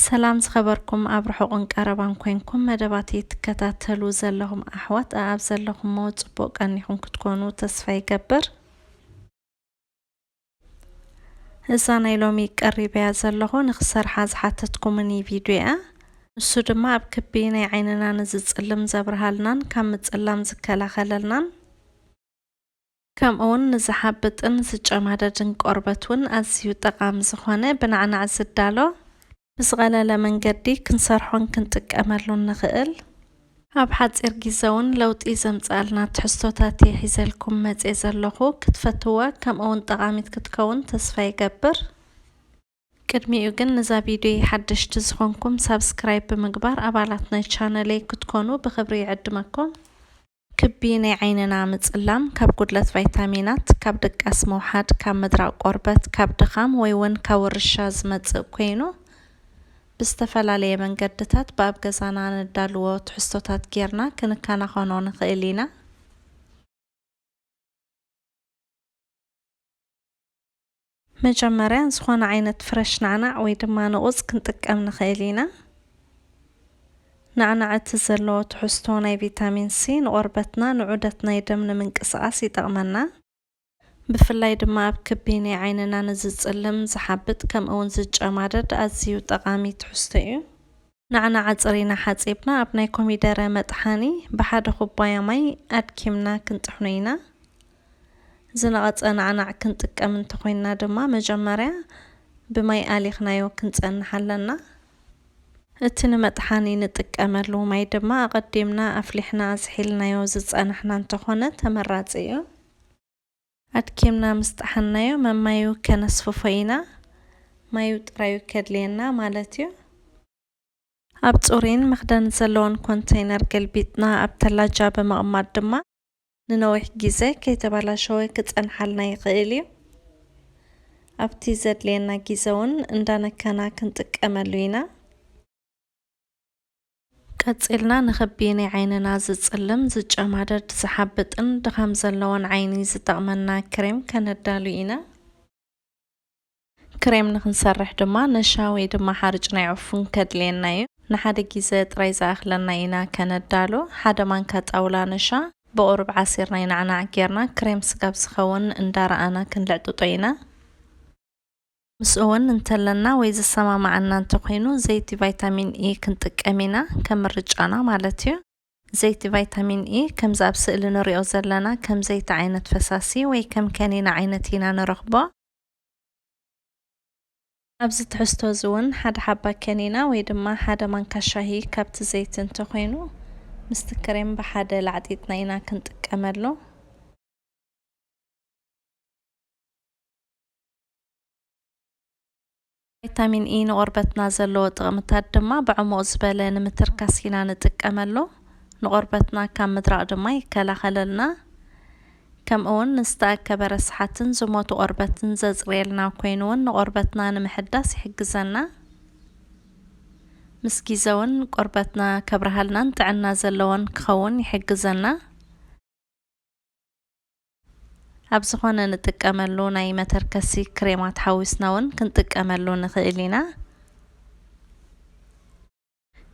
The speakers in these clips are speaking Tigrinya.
ሰላም ዝኸበርኩም ኣብ ርሑቕን ቀረባን ኮንኩም መደባተይ ትከታተሉ ዘለኹም ኣሕዋት፣ ኣኣብ ዘለኹሞ ጽቡቕ ቀኒኹም ክትኮኑ ተስፋ ይገብር። እዛ ናይ ሎሚ ቀሪበያ ዘለኹ ንኽሰርሓ ዝሓተትኩምኒ ቪድዮ እያ። ንሱ ድማ ኣብ ክቢ ናይ ዓይንና ንዝጽልም ዘብርሃልናን ካብ ምጽላም ዝከላኸለልናን፣ ከምኡውን ንዝሓብጥን ዝጨማደድን ቆርበት እውን ኣዝዩ ጠቓሚ ዝኾነ ብናዕናዕ ዝዳሎ ብዝቐለለ መንገዲ ክንሰርሖን ክንጥቀመሉን ንኽእል። ኣብ ሓጺር ግዜ እውን ለውጢ ዘምጽኣልና ትሕዝቶታት እየ ሒዘልኩም መጽየ ዘለኹ። ክትፈትዋ ከምኡውን ጠቓሚት ክትከውን ተስፋ ይገብር። ቅድሚኡ ግን ነዛ ቪድዮ ሓደሽቲ ዝኾንኩም ሳብስክራይብ ብምግባር ኣባላት ናይ ቻነለይ ክትኮኑ ብኽብሪ ይዕድመኩም። ክቢ ናይ ዓይንና ምጽላም ካብ ጉድለት ቫይታሚናት፣ ካብ ድቃስ ምውሓድ፣ ካብ ምድራቕ ቆርበት፣ ካብ ድኻም ወይ እውን ካብ ውርሻ ዝመጽእ ኮይኑ፣ ብዝተፈላለየ መንገድታት ብኣብ ገዛና ነዳልዎ ትሕዝቶታት ጌርና ክንከናኸኖ ንኽእል ኢና። መጀመርያ ዝኾነ ዓይነት ፍረሽ ናዕናዕ ወይ ድማ ንቑጽ ክንጥቀም ንኽእል ኢና። ናዕናዕ እቲ ዘለዎ ትሕዝቶ ናይ ቪታሚን ሲ ንቆርበትና ንዑደት ናይ ደም ንምንቅስቓስ ይጠቕመና። ብፍላይ ድማ ኣብ ክቢ ናይ ዓይንና ንዝጽልም፣ ዝሓብጥ፣ ከምኡ እውን ዝጨማደድ ኣዝዩ ጠቓሚ ትሕዝቶ እዩ። ናዕናዕ ኣጽሪና ሓጺብና ኣብ ናይ ኮሚደረ መጥሓኒ ብሓደ ኩባያ ማይ ኣድኪምና ክንጥሕኖ ኢና። ዝነቐጸ ናዕናዕ ክንጥቀም እንተኾይንና ድማ መጀመርያ ብማይ ኣሊኽናዮ ክንጸንሕ ኣለና። እቲ ንመጥሓኒ ንጥቀመሉ ማይ ድማ ኣቐዲምና ኣፍሊሕና ኣዝሒልናዮ ዝጸናሕና እንተኾነ ተመራጺ እዩ። ኣድኪምና ምስ ጠሓንናዮ መማዩ ከነስፍፎ ኢና። ማዩ ጥራዩ ከድልየና ማለት እዩ። ኣብ ጽሩይን መኽደን ዘለዎን ኮንተይነር ገልቢጥና ኣብ ተላጃ ብምቕማጥ ድማ ንነዊሕ ግዜ ከይተበላሸወ ክጸንሓልና ይኽእል እዩ። ኣብቲ ዘድልየና ግዜ እውን እንዳነካና ክንጥቀመሉ ኢና። ቀጺልና ንኽቢ ናይ ዓይንና ዝጽልም፣ ዝጨማደድ፣ ዝሓብጥን ድኻም ዘለዎን ዓይኒ ዝጠቕመና ክሬም ከነዳሉ ኢና። ክሬም ንኽንሰርሕ ድማ ነሻ ወይ ድማ ሓርጭ ናይ ዕፉን ከድልየና እዩ። ንሓደ ግዜ ጥራይ ዝኣኽለና ኢና ከነዳሉ። ሓደ ማንካ ጣውላ ነሻ ብቑሩብ ዓሲር ናይ ናዕናዕ ጌርና ክሬም ስጋብ ዝኸውን እንዳረኣና ክንልዕጥጦ ኢና። ምስኡ እውን እንተለና ወይ ዝሰማማዓና እንተኾይኑ ዘይቲ ቫይታሚን ኢ ክንጥቀም ኢና፣ ከም ምርጫና ማለት እዩ። ዘይቲ ቫይታሚን ኢ ከምዚ ኣብ ስእሊ ንሪኦ ዘለና ከም ዘይቲ ዓይነት ፈሳሲ ወይ ከም ከኒና ዓይነት ኢና ንረኽቦ። ኣብዚ ትሕዝቶ እዚ እውን ሓደ ሓባ ከኒና ወይ ድማ ሓደ ማንካ ሻሂ ካብቲ ዘይቲ እንተኾይኑ ምስቲ ክሬም ብሓደ ላዕጢጥና ኢና ክንጥቀመሉ። ቫይታሚን ኢ ንቆርበትና ዘለዎ ጥቕምታት ድማ ብዕሙቕ ዝበለ ንምትርካስ ኢና ንጥቀመሉ። ንቆርበትና ካብ ምድራቕ ድማ ይከላኸለልና። ከምኡ እውን ንዝተኣከበ ረስሓትን ዝሞቱ ቆርበትን ዘጽርየልና ኮይኑ እውን ንቆርበትና ንምሕዳስ ይሕግዘና። ምስ ግዜ እውን ቆርበትና ከብርሃልናን ጥዕና ዘለዎን ክኸውን ይሕግዘና። ኣብ ዝኾነ ንጥቀመሉ ናይ መተርከሲ ክሬማት ሓዊስና እውን ክንጥቀመሉ ንኽእል ኢና።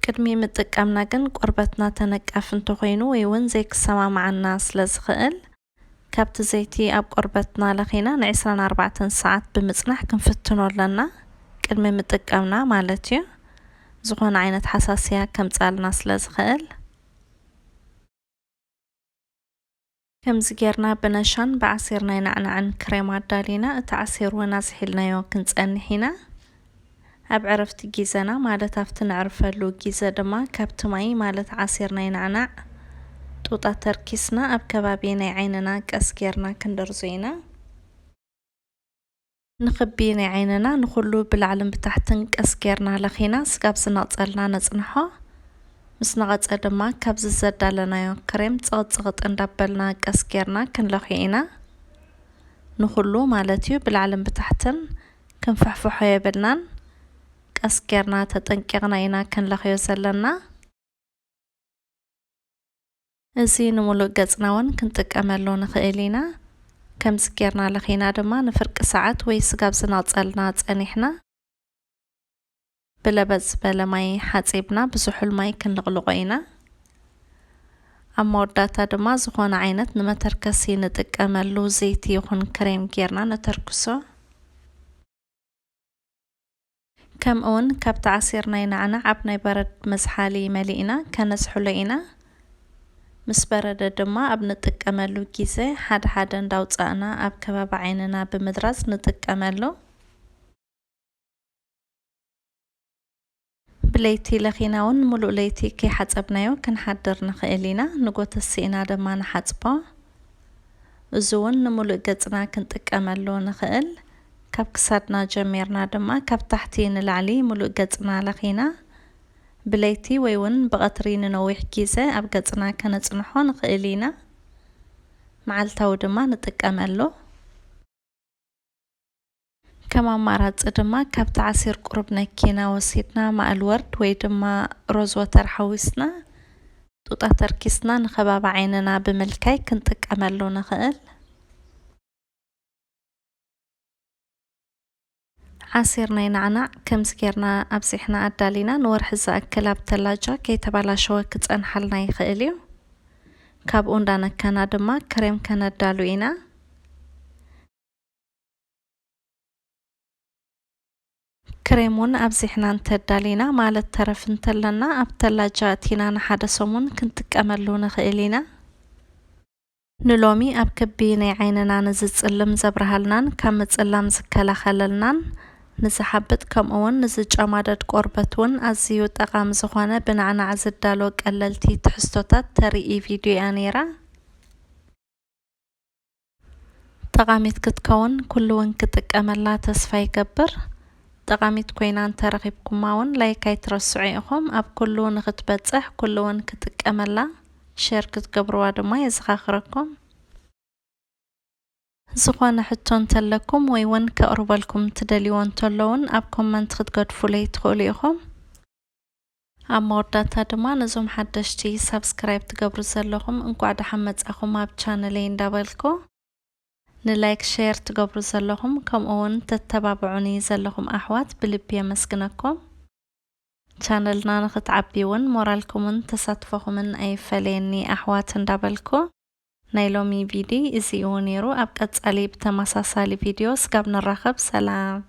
ቅድሚ ምጥቃምና ግን ቆርበትና ተነቃፊ እንተኾይኑ ወይ እውን ዘይክሰማማዓና ስለ ዝኽእል፣ ካብቲ ዘይቲ ኣብ ቆርበትና ለኺና ን ዕስራን ኣርባዕተን ሰዓት ብምጽናሕ ክንፍትኖ ኣለና፣ ቅድሚ ምጥቃምና ማለት እዩ። ዝኾነ ዓይነት ሓሳስያ ከምጻልና ስለ ዝኽእል። ከምዚ ጌርና ብነሻን ብዓሲር ናይ ናዕናዕን ክሬም ኣዳሊና፣ እቲ ዓሲር እውን ኣዝሒልናዮ ክንጸንሕ ኢና። ኣብ ዕረፍቲ ግዜና፣ ማለት ኣብቲ ነዕርፈሉ ግዜ ድማ ካብቲ ማይ፣ ማለት ዓሲር ናይ ናዕናዕ ጡጣ ተርኪስና፣ ኣብ ከባቢ ናይ ዓይንና ቀስ ጌርና ክንደርዞ ኢና። ንኽቢ ናይ ዓይንና ንኹሉ ብላዕልን ብታሕትን ቀስ ጌርና ለኺና ስጋብ ዝነቕጸልና ነጽንሖ። ምስ ነቐጸ ድማ ካብዚ ዘዳለናዮ ክሬም ጽቕጽቕጥ እንዳበልና ቀስ ጌርና ክንለኽዮ ኢና። ንኹሉ ማለት እዩ፣ ብላዕልን ብታሕትን ክንፍሕፍሖ የብልናን። ቀስ ጌርና ተጠንቂቕና ኢና ክንለኽዮ ዘለና። እዚ ንምሉእ ገጽና እውን ክንጥቀመሉ ንኽእል ኢና። ከምዚ ጌርና ለኺና ድማ ንፍርቂ ሰዓት ወይ ስጋብ ዝነቕጸልና ጸኒሕና፣ ብለበጥ ዝበለ ማይ ሓጺብና ብዝሑል ማይ ክንልቕልቖ ኢና። ኣብ መወዳእታ ድማ ዝኾነ ዓይነት ንመተርከሲ ንጥቀመሉ ዘይቲ ይኹን ክሬም ጌርና ነተርክሶ። ከምኡውን ካብቲ ዓሲር ናይ ናዕናዕ ኣብ ናይ በረድ መዝሓሊ መሊእና ከነዝሕሎ ኢና። ምስ በረደ ድማ ኣብ ንጥቀመሉ ግዜ ሓደ ሓደ እንዳውጻእና ኣብ ከባቢ ዓይንና ብምድራዝ ንጥቀመሉ። ብለይቲ ለኺና እውን ምሉእ ለይቲ ከይሓጸብናዮ ክንሓድር ንኽእል ኢና። ንጎተሲ ኢና ድማ ንሓጽቦ። እዚ እውን ንምሉእ ገጽና ክንጥቀመሉ ንኽእል። ካብ ክሳድና ጀሚርና ድማ ካብ ታሕቲ ንላዕሊ ምሉእ ገጽና ለኺና ብለይቲ ወይ እውን ብቐትሪ ንነዊሕ ግዜ ኣብ ገጽና ከነጽንሖ ንኽእል ኢና። መዓልታዊ ድማ ንጥቀመሉ። ከም ኣማራጺ ድማ ካብቲ ዓሲር ቁሩብ ነኪና ወሲድና ማእል ወርድ ወይ ድማ ሮዝ ወተር ሓዊስና ጡጣ ተርኪስና ንኸባቢ ዓይንና ብምልካይ ክንጥቀመሉ ንኽእል። ዓሲር ናይ ናዕናዕ ከምዚ ጌርና ኣብዚሕና ኣዳሊና ንወርሒ ዝኣክል ኣብ ተላጃ ከይተባላሸወ ክጸንሓልና ይኽእል እዩ። ካብኡ እንዳነካና ድማ ክሬም ከነዳሉ ኢና። ክሬም እውን ኣብዚሕና እንተዳሊና ማለት ተረፍ እንተለና ኣብ ተላጃ ኣእቲና ንሓደ ሰሙን ክንጥቀመሉ ንኽእል ኢና። ንሎሚ ኣብ ክቢ ናይ ዓይንና ንዝጽልም ዘብርሃልናን ካብ ምጽላም ዝከላኸለልናን ንዝሓብጥ ከምኡ እውን ንዝጨማደድ ቆርበት እውን ኣዝዩ ጠቓሚ ዝኾነ ብናዕናዕ ዝዳሎ ቀለልቲ ትሕዝቶታት ተርኢ ቪድዮ እያ ነይራ። ጠቓሚት ክትከውን ኩሉ እውን ክጥቀመላ ተስፋ ይገብር። ጠቓሚት ኮይና እንተረኺብኩማ እውን ላይክ ኣይትረስዑ ኢኹም። ኣብ ኩሉ ንኽትበጽሕ ኩሉ እውን ክጥቀመላ ሼር ክትገብርዋ ድማ የዘኻኽረኩም። ዝኾነ ሕቶ እንተለኩም ወይ እውን ከቕርበልኩም ትደልይዎ እንተሎ እውን ኣብ ኮመንት ክትገድፉለይ ትኽእሉ ኢኹም። ኣብ መወዳእታ ድማ ነዞም ሓደሽቲ ሳብስክራይብ ትገብሩ ዘለኹም እንኳዕ ደሓን መጻኹም ኣብ ቻነለይ እንዳበልኩ፣ ንላይክ ሼር ትገብሩ ዘለኹም ከምኡ እውን ተተባብዑኒ ዘለኹም ኣሕዋት ብልቢ የመስግነኩም። ቻነልና ንኽትዓቢ እውን ሞራልኩምን ተሳትፎኹምን ኣይፈለየኒ ኣሕዋት እንዳበልኩ፣ ናይ ሎሚ ቪድዮ እዚ እዩ ነይሩ። ኣብ ቀጻሊ ብተመሳሳሊ ቪድዮ ስጋብ ንራኸብ ሰላም።